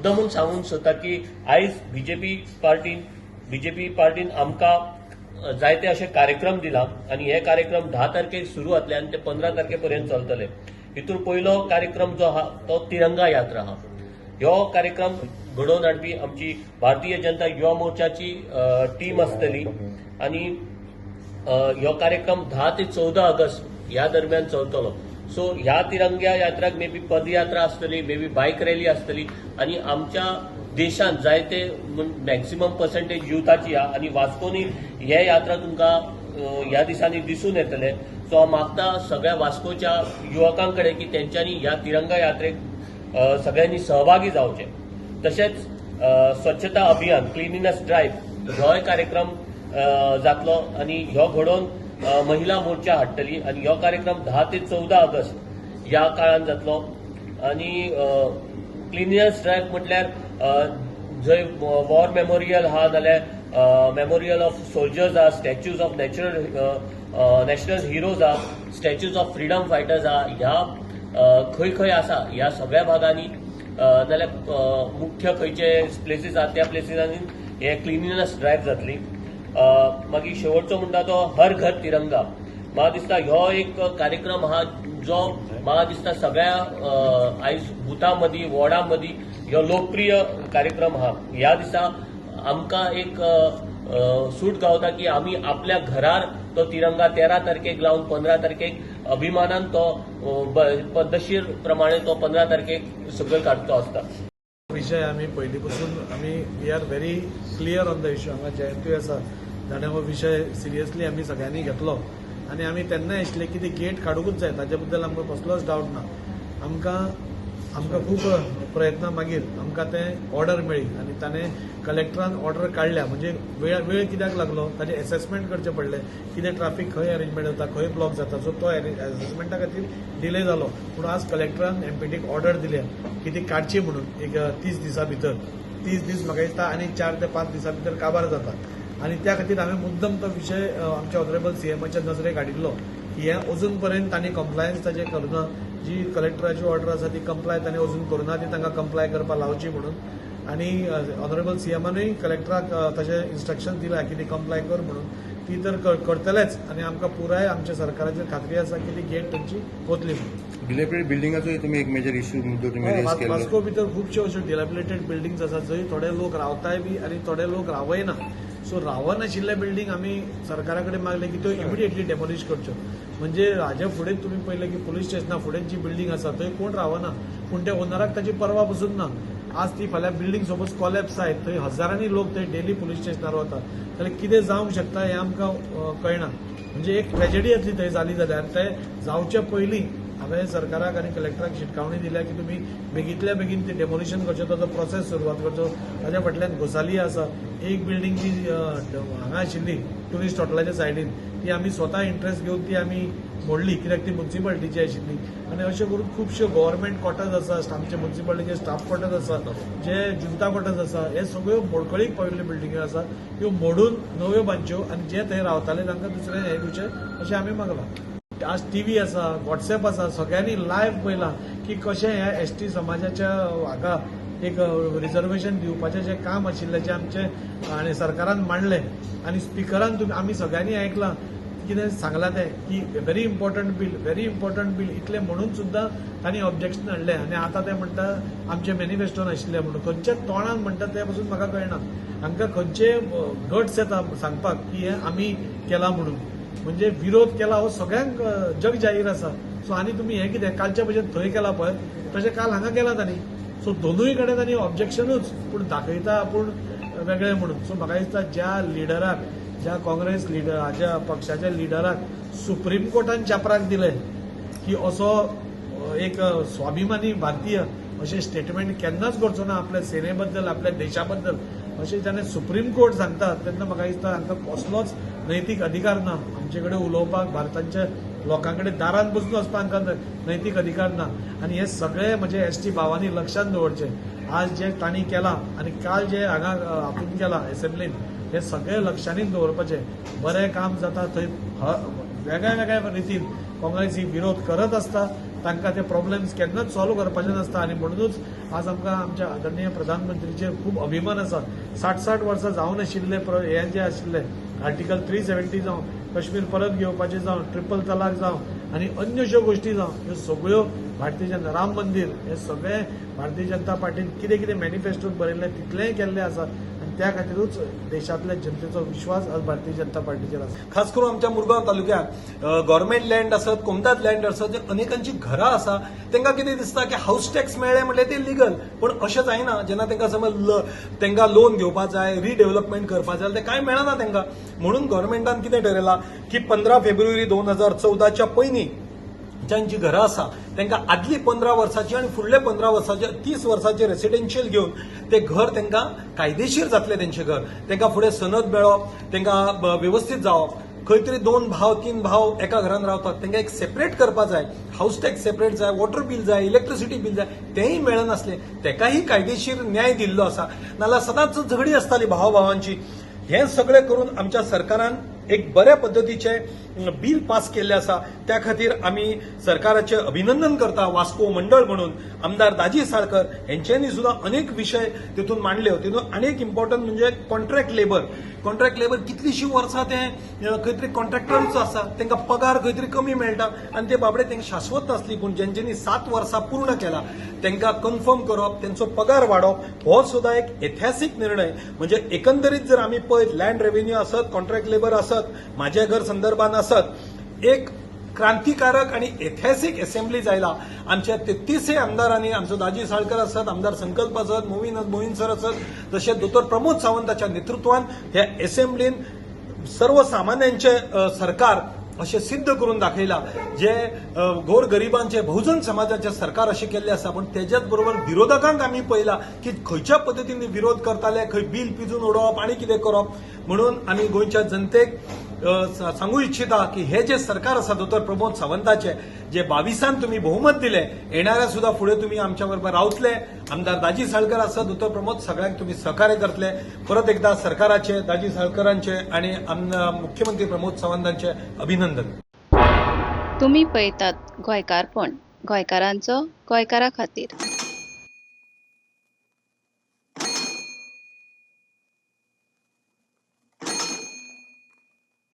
मुद्दमून सांगूंक सोदता की आयज बीजेपी पार्टीन आमकां जायते अशे कार्यक्रम दिला आनी हे कार्यक्रम 10 तारखेक सुरू जातले आनी ते 15 तारखे पर्यंत चलतले. हितून पयलो कार्यक्रम जो आहा तो तिरंगा यात्रा आहा. ह्यो कार्यक्रम घडोवन हाडपी आमची भारतीय जनता युवा मोर्चाची टीम आसतली आनी ह्यो कार्यक्रम 10 ते 14 ऑगस्ट ह्या दरम्यान चलतलो. सो ह्या तिरंगा यात्राक मे बी पदयात्रा आसतली, मे बी बायक रॅली आसतली आनी आमच्या देशांत जायते मॅक्सिमम पर्संटेज युथाची आहा आनी वास्कोनी हे यात्रा तुमकां ह्या दिसांनी दिसून येतले. सो हांव मागता सगळ्या वास्कोच्या युवकां कडेन की तेंच्यांनी ह्या तिरंगा यात्रेक सगळ्यांनी सहभागी जावचें. तशेंच स्वच्छता अभियान, क्लिनिनेस ड्रायव्ह होय कार्यक्रम जातलो आनी ह्यो घडोवन महिला मोर्चा हाडटली आनी ह्यो कार्यक्रम 10 ते 14 ऑगस्ट ह्या काळान जातलो. आनी क्लिनिनेस ड्रायव्ह म्हटल्यार जंय वॉर मेमोरियल आहा जाल्यार मेमोरियल ऑफ सोल्जर्स आहा, statues of natural national heroes आहा, स्टॅच्यूज ऑफ फ्रिडम फायटर्स आहा, ह्या खंय खंय आसा ह्या सगळ्या भागांनी नाल्यार मुख्य खंयचे प्लेसीस आहा त्या प्लेसिसांनी हे क्लिनिनेस ड्रायव्ह जातली. मागीर शेवटचो म्हणटा तो हर घर तिरंगा. म्हाका दिसता ह्यो एक कार्यक्रम आहा जो म्हाका दिसता सगळ्या आयज बुथा मदीं, वॉर्डा मदीं ह्यो लोकप्रिय कार्यक्रम आहा. ह्या दिसा आमकां एक सूट गावता की आमी आपल्या घरार तो तिरंगा 13 तारखेक लावन 15 तारखेक अभिमानान तो पद्दतशीर प्रमाणे तो 15 तारखेक सकयल काडचो आसता. विशय आमी पयलीं पासून आमी we are very clear on the issue. हांगा जयंतूय आसा जाणें हो विशय सिरियसली आमी सगळ्यांनी घेतलो आनी आमी तेन्नाय आशिल्ले की ती गेट काडूंकूच जाय, ताजे बद्दल आमकां कसलोच डावट ना. आमकां आमकां खूब प्रयत्नां मागीर आमकां तें ऑर्डर मेळ्ळी आनी ताणें कलेक्टरान ऑर्डर काडल्या. म्हणजे वेळ वेळ कित्याक लागलो, ताजें एसेसमेंट करचें पडलें, कितें ट्राफीक खंय अरेंजमेंट जाता, खंय ब्लॉक जाता. सो तो एसेसमेंटा खातीर डिले जालो. पूण आज कलेक्टरान एमपीटीक ऑर्डर दिल्या की ती काडची म्हणून एक 30 दिसां भितर. 30 दीस म्हाका दिसता आनी 4 ते 5 दिसां भितर काबार जाता आनी त्या खातीर हांवें मुद्दम तो विशय आमच्या ऑनरेबल सीएमाच्या नजरेक हाडिल्लो की हें अजून पर्यंत तांणी कंप्लायन्स ताजें करुना. जी कलेक्टराची ऑर्डर आसा ती कंप्लाय तांणी अजून करुना, ती तांकां कंप्लाय करपाक लावची म्हणून. आनी ऑनरेबल सीएमानूय कलेक्टराक तशें इन्स्ट्रक्शन दिलां की ती कंप्लाय कर म्हणून. ती तर करतलेच आनी आमकां पुराय आमच्या सरकाराचेर खात्री आसा की ती गेट तांची वतली म्हणून. डिलेपिडेटेड बिल्डिंगाचोय तुमी एक मेजर इश्यू, मुद्दो तुमी रेज केल्लो. वास्को भितर खुबश्यो अश्यो डिलेपिडेटेड बिल्डिंग्स आसात जंय थोडे लोक रावताय बी आनी थोडे लोक रावय ना. सो रावनाशिल्ले बिल्डींग आमी सरकारा कडेन मागले की त्यो इमिडिएटली डेमोलिश करच्यो. म्हणजे हाज्या फुडें तुमी पळयलें की पुलीस स्टेशना फुडें जी बिल्डींग आसा थंय कोण रावना, पूण त्या ओनराक ताची पर्वा पसून ना. आज ती फाल्यां बिल्डींग सपोज कोलॅप्स जायत, थंय हजारांनी लोक थंय डेली पुलीस स्टेशनार वतात जाल्यार कितें जावंक शकता हें आमकां कळना. म्हणजे एक ट्रेजेडी जातली थंय जाली जाल्यार. आनी तें जावचे पयलीं हांवें सरकाराक आनी कलेक्टराक शिटकावणी दिल्या की तुमी बेगींतल्या बेगीन ती डेमोलिशन करचें, ताचो प्रोसेस सुरवात करचो. ताच्या फाटल्यान गोसाली आसा. एक बिल्डींग जी हांगा आशिल्ली ट्युरिस्ट हॉटेलाच्या सायडीन, ती आमी स्वता इंट्रस्ट घेवन ती आमी मोडली कित्याक ती मुन्सिपालिटीची आशिल्ली. आनी अशें करून खुबश्यो गव्हर्मेंट क्वॉर्टर्स आसा, आमचे मुन्सिपालिटीचे स्टाफ क्वॉर्टर्स आसा, जे जुंता क्वॉर्टर्स आसा, हे सगळ्यो मोडकळीक पाविल्ल्यो बिल्डिंग्यो आसा. त्यो मोडून नव्यो बांदच्यो आनी जे थंय रावताले तांकां दुसरें हें दिवचें अशें आमी मागलां. आज टीव्ही आसा, वॉट्सॅप आसा, सगळ्यांनी लायव्ह पळयलां की कशें ह्या एसटी समाजाच्या हाका एक रिजर्वेशन दिवपाचें जें काम आशिल्लें जें आमचें आनी सरकारान मांडलें आनी स्पिकरान तुमी आमी सगळ्यांनी आयकलां कितें सांगलां तें की very important bill, very important bill. इतलें म्हणून सुद्दां तांणी ऑब्जेक्शन हाडलें आनी आतां ते म्हणटा आमचे मॅनिफेस्टोन आशिल्लें म्हणून. खंयच्या तोंडान म्हणटा तें पसून म्हाका कळना. हांकां खंयचे गट्स येता सांगपाक की हें आमी केलां म्हणून? म्हणजे विरोध केला हो सगळ्यांक जग जाहीर आसा. सो आनी तुमी हें कितें कालच्या भशेन थंय केलां पळय तशें काल हांगा केलां तांणी. सो दोनूय कडेन तांणी ऑब्जेक्शनूच, पूण दाखयता आपूण वेगळें म्हणून. सो म्हाका दिसता ज्या लिडराक, ज्या काँग्रेस लिडर, हाज्या पक्षाच्या लिडराक सुप्रीम कोर्टान चापराक दिलें की असो एक स्वाभिमानी भारतीय अशें स्टेटमेंट केन्नाच करचो ना आपल्या सेने बद्दल, आपल्या देशा बद्दल, अशें जेन्ना सुप्रीम कोर्ट सांगता तेन्ना म्हाका दिसता हांकां कसलोच नैतीक अधिकार ना आमचे कडेन उलोवपाक. भारताच्या लोकां कडेन दारान बसून वचपाक हांकां नैतीक अधिकार ना. आनी हे सगळे म्हजे एसटी भावांनी लक्षांत दवरचें, आज जे तांणी केलां आनी काल जे हांगा हातून केलां एसेंब्लीन, हे सगळे लक्षांनी दवरपाचें. बरें काम जाता थंय वेगळ्या वेगळ्या रितीन काँग्रेस ही विरोध करत आसता. तांकां ते प्रॉब्लम्स केन्नाच सॉल्व करपाचे नासता. आनी म्हणुनूच आज आमकां आमच्या आदरणीय प्रधानमंत्रीचेर खूब अभिमान आसा. 60 60 वर्सां जावनाशिल्ले हे जे आशिल्ले आर्टिकल 370 जावं, कश्मीर परत घेवपाचें जावं, ट्रिपल तलाक जावं आनी अन्य ज्यो गोश्टी जावं, ह्यो सगळ्यो भारतीय जनता, राम मंदीर, हे सगळे भारतीय जनता पार्टीन कितें कितें मॅनिफेस्टोत बरयल्लें तितलेंय केल्लें आसा आनी त्या खातीरूच देशांतल्या जनतेचो विश्वास आज भारतीय जनता पार्टीचेर आसा. खास करून आमच्या मुरगांव तालुक्यात गव्हर्मेंट लँड आसत, कोमदाद लँड आसत, अनेकांची घरां आसा, तांकां कितें दिसता की हाऊस टॅक्स मेळ्ळें म्हणल्यार ते लिगल. पूण अशें जायना. जेन्ना तांकां समज तांकां लोन घेवपा जाय, रिडेव्हलपमेंट करपा जाय, तें कांय मेळना तांकां. म्हणून गव्हर्मेंटान कितें ठरयलां की 15 फेब्रुवारी 2014च्या पयलीं जांची घरां आसा तांकां आदली 15 वर्साची आनी फुडले 15 वर्साचे, 30 वर्साचे रेसिडेन्शियल घेवन ते घर तांकां कायदेशीर जातलें. तेंचें घर तांकां फुडें सनद मेळप, तांकां वेवस्थीत जावप. खंय तरी दोन भाव, तीन भाव एका घरान रावतात, तांकां एक सेपरेट करपा जाय, हाऊस टॅक्स सेपरेट जाय, वॉटर बील जाय, इलेक्ट्रिसिटी बील जाय, तेंय मेळनासलें. तेकाय कायदेशीर न्याय दिल्लो आसा. नाल्यार सदांच झगडी आसताली भावा भावांची. हें सगळें करून आमच्या सरकारान एक बऱ्या पद्दतीचें बील पास केल्लें आसा. त्या खातीर आमी सरकाराचें अभिनंदन करता वास्को मंडळ म्हणून. आमदार दाजी साळकर हेंच्यांनी सुद्दां अनेक विशय तितून मांडले. तितून अनेक इम्पॉर्टंट म्हणजे कॉन्ट्रॅक्ट लेबर. कॉन्ट्रॅक्ट लेबर कितलीशीं वर्सां ते खंय तरी कॉन्ट्रॅक्टरूच आसा, तांकां पगार खंय तरी कमी मेळटा आनी ते बाबडे तांकां शाश्वत नासली. पूण जेंच्यांनी 7 वर्सां पूर्ण केला तांकां कन्फर्म करप, तेंचो पगार वाडोवप हो सुद्दां एक ऐतिहासीक निर्णय. म्हणजे एकंदरीत जर आमी पळयत, लँड रेव्हेन्यू आसत, कॉन्ट्रॅक्ट लेबर आसत, माझे घर संदर्भान आसत, एक क्रांतिकारक आणि ऐतिहासिक असेंब्ली जायला. आमच्या 33 आमदारांनी, आमचो दाजी साळकर आसत, आमदार संकल्प आसत, मोवीन मोहीन सर आसत, तशेंच दोतोर प्रमोद सावंताच्या नेतृत्वान ह्या असेंब्लीन सर्वसामान्यांचे सरकार अशें सिद्ध करून दाखयला, जे गोरगरिबांचे, बहुजन समाजाचे सरकार अशें केल्लें आसा. पूण तेज्याच बरोबर विरोधकांक आमी पळयला की खंयच्या पद्दतीन विरोध करताले, खंय बील पिजून उडोवप आनी कितें करप. म्हणून आमी गोंयच्या जनतेक सांगू इच्छिता की हे जे सरकार आसा दोतोर प्रमोद सावंताचे, जे 22न तुम्ही बहुमत दिले, येणाऱ्या सुद्धा फुडें तुम्ही आमच्या बरोबर रावतले. आमदार दाजी साळकर आसा, दोतोर प्रमोद, सगळ्यांक तुम्ही सहकार्य करतले. परत एकदा सरकाराचे, दाजी साळकरांचे आणि मुख्यमंत्री प्रमोद सावंतांचे अभिनंदन. तुमी पळयतात गोंयकारपण, गोंयकारांचो, गोंयकारा खातीर.